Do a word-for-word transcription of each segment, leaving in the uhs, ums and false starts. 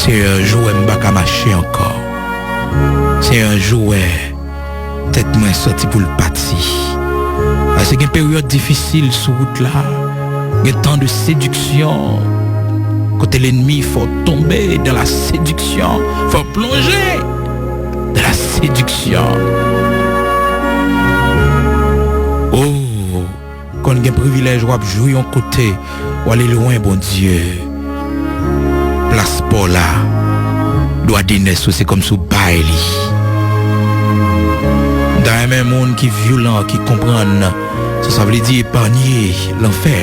Senyè, jou wè m pa ka mache ankò. Senyè, jou wè tèt mwen santi pou l pati. Paske gen peryòd difisil sou wout la. Gen tan de séduction. Kote lènmi fè w tonbe dans la séduction. Fè w plonje dans la séduction. Oh, konn gen privilèj w ap jwi yon kote, w ale lwen Bondye. Plas pa w la, dwa de nès ou se kòmsi w bay li. M ta renmen moun ki vyolan, ki konprann sa sa vle di epanye lanfè.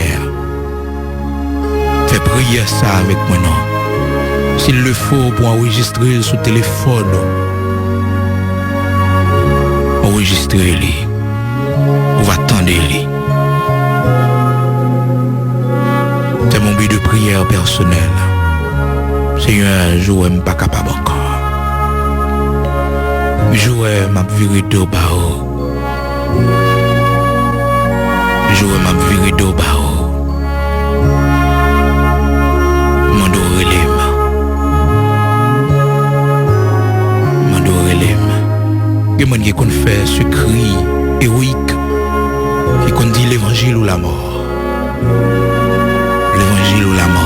Fè priyè sa avèk mwen non. S'il le faut pou anrejistre l sou telefòn ou, anrejistre li. Ou va tande li. C'est mon but de prière personnel. Senyè, jou wè m pa kapab ankò. Jou wè m ap vire do ba ou. Jou wè m ap vire do ba ou. Mande w rele m. Mande w rele m. Gen moun ki konn fè sekri ewoyik, ki konn di levanjil ou lamò. Levanjil ou lamò.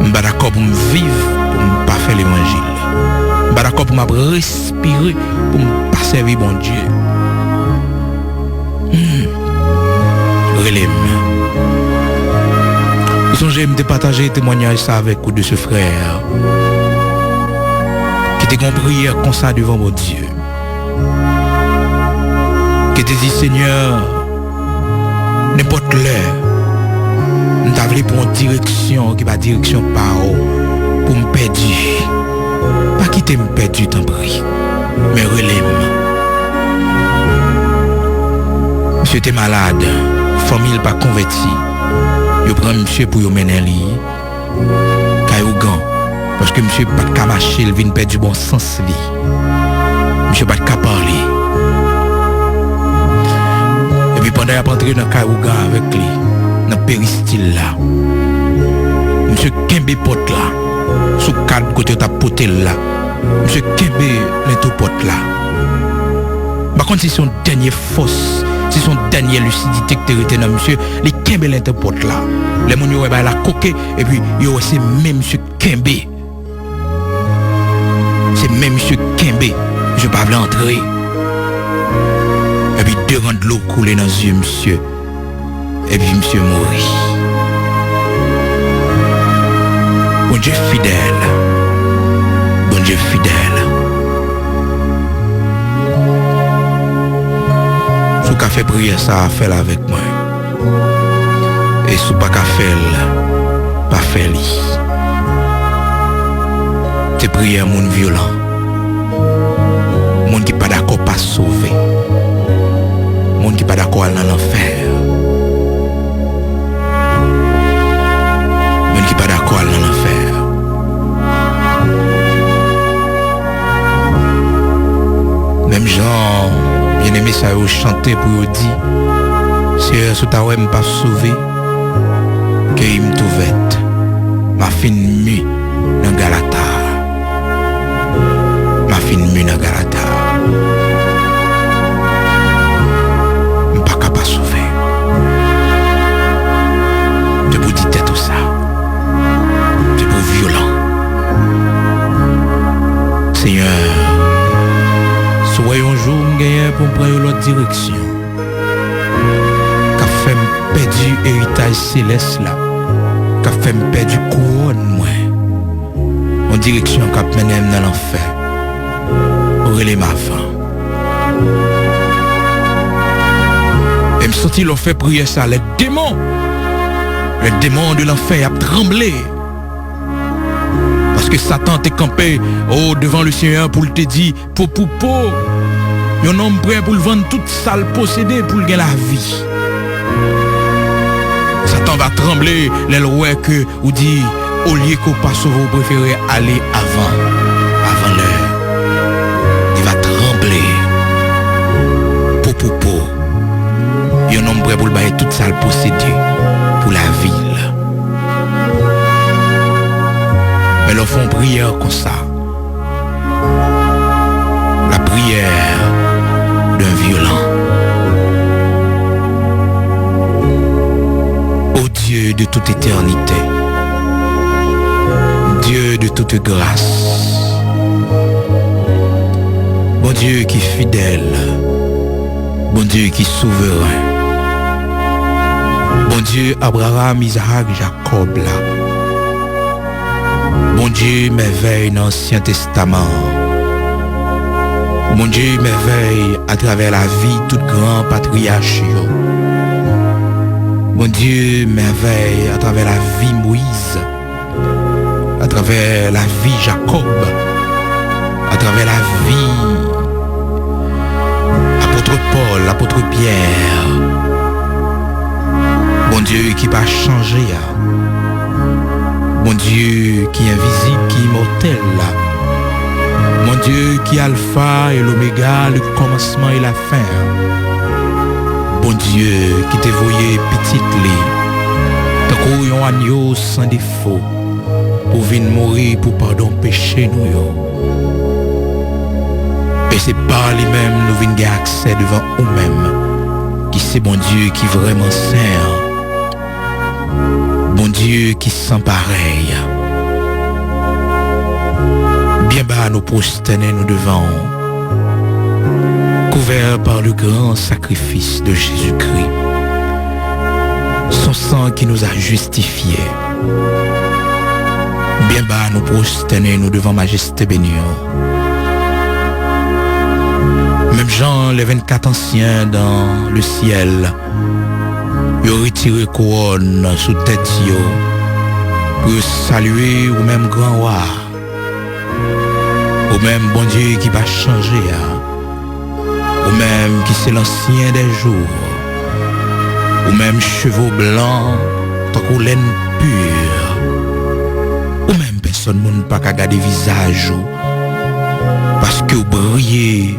M pa dakò pou m viv pou m pa fè levanjil. M pa dakò pou m ap respire pou m pa sèvi Bondye. Hmm. Rele m. Ou sonje m te pataje temwanyaj sa avèk ou de se frè ki te gen yon priyè konsa devan Bondye. Ki te di, Senyè, nenpòt lè, m ta vle pran yon direksyon ki pa direksyon pa w pou m pèdi. Pa kite m pèdi, tanpri, men rele m. Misye te malad, fanmi l pa konvèti. Yo pran misye pou yo mennen li kay ougan, paske misye pa t ka mache, l vin pèdi bon sans li. Misye pa t ka pale. Epi pandan y ap antre nan kay ougan avèk li, nan peristil la, misye kenbe pòt la, sou kad kote yo t ap pote l la, misye kenbe lento pòt la. M pa konn si se yon dènye fòs, si se yon dènye lisidite ki te rete nan misye, li kenbe lento pòt la. Lè moun yo wè bagay la koke, epi yo wè se men misye kenbe. Se men misye kenbe. Misye pa vle antre. Epi de ran dlo koule nan zye misye. Epi misye mouri. Bondye fidèl. Bondye fidèl. Si w ka fè priyè sa a, fè l avèk mwen. E si w pa ka fè l, pa fè li. Se priyè moun vyolan. Moun ki pa dakò pa sove. Moun ki pa dakò al nan lanfè. Moun ki pa dakò al nan lanfè. Menm jan byeneme sa yo chante pou yo di, Seyè, si w ta wè m p ap sove, keyi m tou vèt. M a fin mi nan Galata. M a fin mi nan Galata. M pa ka pa sove. Se pou di tèt ou sa. Se pou vyolan. Senyè, si w wè yon jou m genyen pou m pran yon lòt direksyon, k ap fè m pèdi eritaj selès la, k ap fè m pèdi kouwòn mwen, yon direksyon k ap mennen m nan lanfè, rele m avan. E m santi lè w fè priyè sa, les démons, les démons de l'enfer ap tranble. Paske Satan te kanpe, o, devan le Senyè pou l te di, po pou po, yon nonm prè pou l vann tout sa l posede pou l gen lavi. Satan va tranble lè l wè ke ou di, olye ke w pa sove, w prefere ale avan, avan lè. Li va tranble. Po pou po. Yon nonm prè pou l bay tout sa l posede pou lavi l. Men Fè yon priyè konsa. La prière d'un violent. Ô Dieu de toute éternité, Dieu de toute grâce, Bondye ki fidèl, Bondye ki souvren, Bondye Abraram, Izak, Jakòb la, Bondye mèvèy nan Ansyen Testaman an. Bondye mèvèy atravè lavi tout gran patriyach yo. Bondye mèvèy atravè lavi Moyiz, atravè lavi Jakòb, atravè lavi apot Pòl, apot Pyè. Bondye ki pa chanje a. Bondye ki envizib, ki imòtèl la. Bondye ki Alfa e Lomega, le kòmansman e lafen an. Bondye ki te voye pitit li tankou yon anyo san defo pou vin mouri pou padon peche nou yo. E se pa li menm nou vin gen aksè devan ou menm, ki se Bondye ki vrèman sen an. Bondye ki san parèy. Byen ba nou pwostène nou devan w, couvert par le grand sacrifice de Jésus-Christ. Son sang qui nous a justifiés. Byen ba nou pwostène nou devan majeste beni w. Menm jan les vingt-quatre anciens dans le ciel, yo retire kouwòn sou tèt yo pou yo salye ou menm gran wa, ou menm Bondye ki pa chanje a, ou menm ki se l'ancien des jours, ou menm cheve w blan tankou lèn pi, ou menm pèsòn moun pa ka gade vizaj ou, paske w briye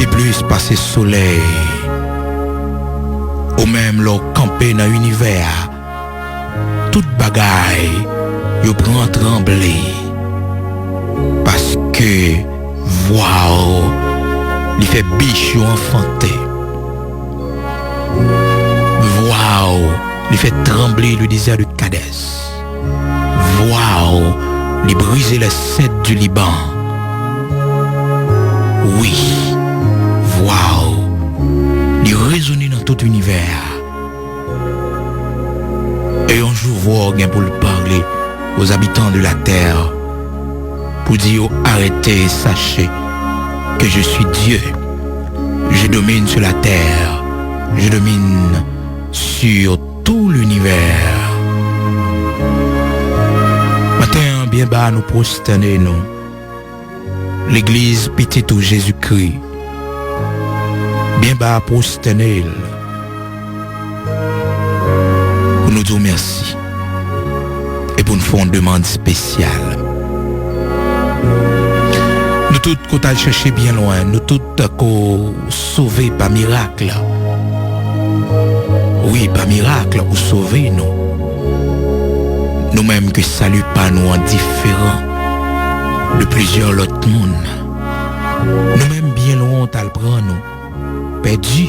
pi plis pase solèy. Ou menm lè w kanpe nan inivè a, tout bagay yo pran tranble, paske vwa w li fè bich yo anfante. Vwa w li fè tranble le désert de Kadès. Vwa w li brize les cèdres du Liban. Wi, vwa w li rezone nan tout inivè a. E yon jou vwa w gen pou l pale aux habitants de la terre pou di yo arete e sache que je suis Dieu. Je domine sur la terre. Je domine sur tout l'univers. Maten an, byen ba nou pwostène nou. Legliz Pitit ou Jezikri, byen ba pwostène l pou nou di w mèsi e pou n fè yon demann espesyal. Nou tout, kote w al chèche byen lwen, nou tout ko sove pa mirak. Wi, pa mirak ou sove nou. Nou menm ke sali pa nou an diferan de plizyè lòt moun. Nou menm byen lwen w t al pran nou, pèdi.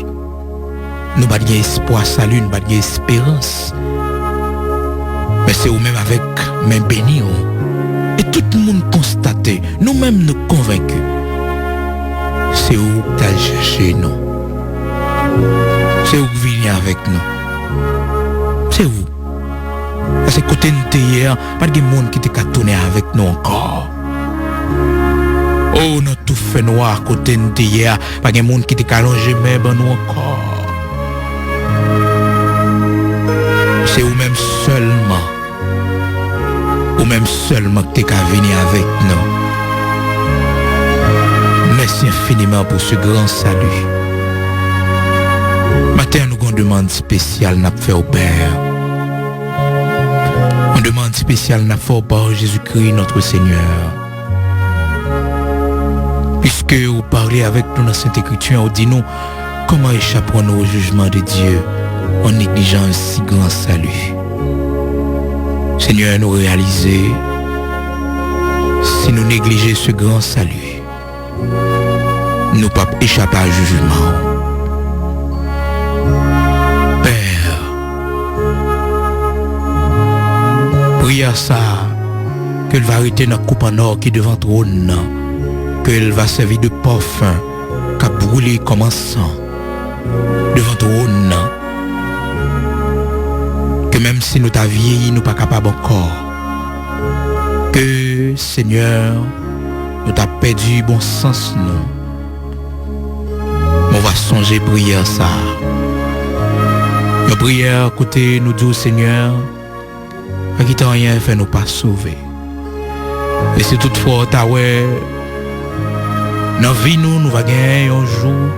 Nou pa t gen espwa sali, nou pa t gen esperans. Men se ou menm avèk men beni w. E tout moun konstate, nou menm nou konvenki. Se ou k t al chèche nou. Se ou k vini avèk nou. Se ou. Paske kote n te ye a, pa t gen moun ki te ka tounen avèk nou ankò. O, nan tou fènwa kote n te ye a, pa gen moun ki te ka lonje men ban nou ankò. Se ou menm sèlman. Ou menm sèlman ki te ka vini avèk nou. Mèsi enfiniman pou se gran sali. Maten an, nou gon demann espesyal n ap fè w, Pè. Yon demann espesyal n ap fè w pa Jezikri, notre Seigneur. Piske ou pale avèk nou nan Sent Ekriti an, ou di nou, comment échapperons-nous au jugement de Dieu en négligeant un si grand salut? Senyè, nou reyalize Si nou neglije ce grand salut, nou p ap echape a jijman w. Pè, priyè sa a, ke l va rete nan koup an ò ki devan twòn nan, ke l va sèvi de pòfen k ap boule kòm ansan devan twòn nan, ke menm si nou ta vyeyi, nou pa kapab ankò, ke, Senyè, nou ta pèdi bon sans nou. Men w va sonje priyè sa a. Yon priyè kote nou di w, Senyè, pa kite anyen fè nou pa sove. E si toutfwa w ta wè nan vi nou, nou va genyen yon jou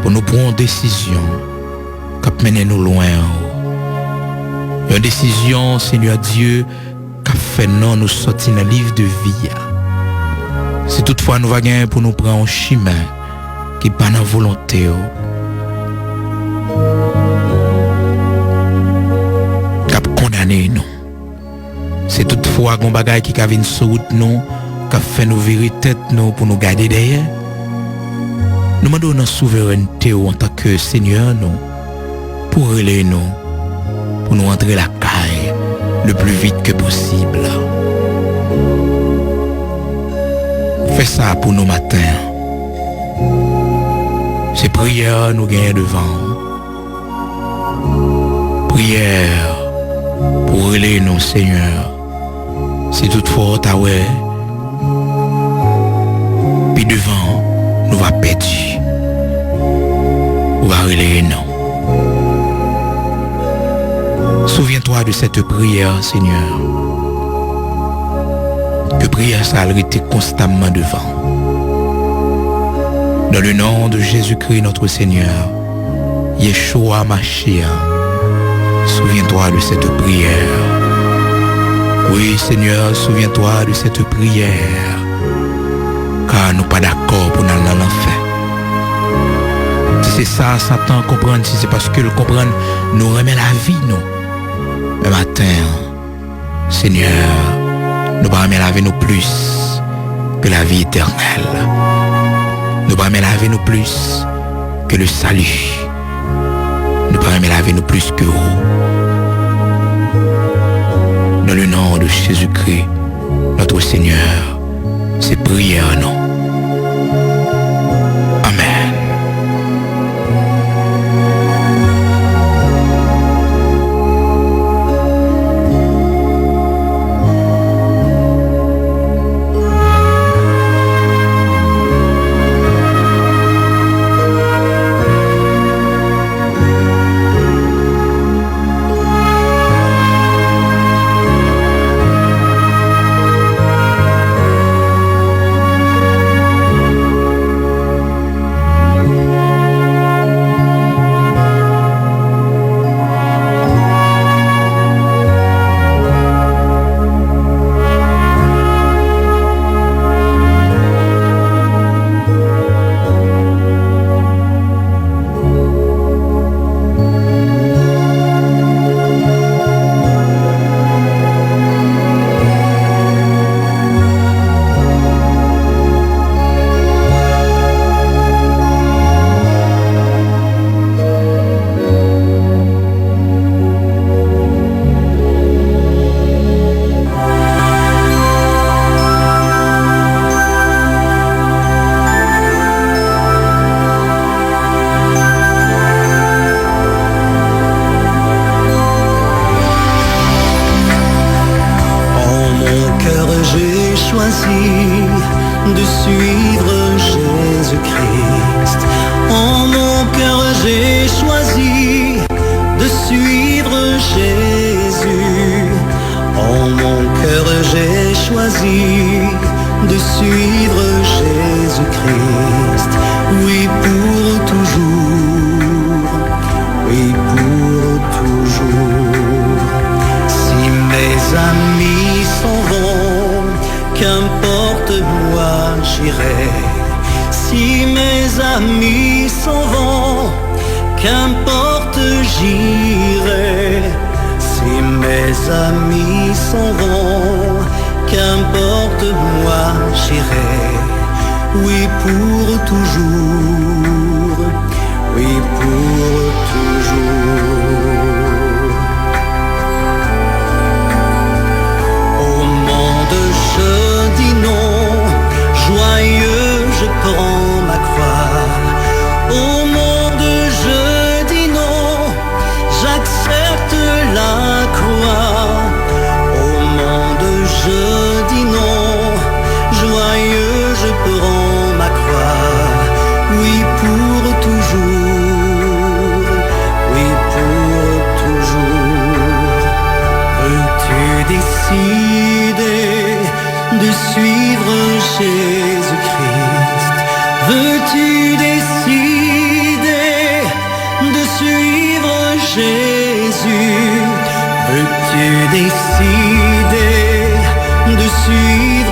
pou nou pran yon desizyon k ap mennen nou lwen w. Yon desizyon, Senyè Dye, k ap fè non nou sòti nan liv de vi a. Si toutfwa nou va genyen pou nou pran yon chimen ki pa nan volonte w, k ap kondane nou. Si toutfwa gon bagay ki ka vin sou wout nou, k ap fè nou vire tèt nou pou nou gade dèyè, nou mande w nan souverènte w antanke Senyè nou, pou w rele nou, pou nou antre lakay le plus vite que possible. Fè sa pou nou maten an. Se priyè nou genyen devan w. Priyè pou w rele nou, Senyè. Si toutfwa w ta wè pi devan nou va pèdi, ou va rele non. Souviens-toi de cette prière, Seigneur. Ke priyè sa a rete konstamman devan. Dans le nom de Jésus-Christ, notre Seigneur, Yeshua Mashiach, souviens-toi de cette prière. Oui, Seigneur, souviens-toi de cette prière. Ka nou pa dakò pou n al nan lanfè. Si se sa Satan konprann, si se paske l konprann nou renmen lavi nou, men maten an, Senyè, nou pa renmen lavi nou plis ke lavi etènèl. Nou pa renmen lavi nou plis ke le salut. Nou pa renmen lavi nou plis ke ou. Dans le nom de Jésus-Christ, notre Seigneur, se priyè nou. Amèn. En mon cœur, j'ai choisi de suivre Jésus-Christ. En mon cœur, j'ai choisi de suivre Jésus. En mon cœur, j'ai choisi de suivre Jésus-Christ. Oui, pour toujours. Oui, pour toujours. Si mes amis s'en vont, qu'importe, moi j'irai. Si mes amis s'en vont, qu'importe, j'irai. Si mes amis s'en vont, qu'importe, Moi, j'irai, oui, pour toujours, oui, pour toujours. Au monde, je dis non, joyeux, je prends ma croix. Au monde, je dis non, j'accepte la croix. Au monde, je dis non, joyeux, je prends ma croix. Oui, pour toujours, oui, pour toujours. Veux-tu décider de suivre Jésus-Christ? Veux-tu décider de suivre Jésus? Veux-tu décider de suivre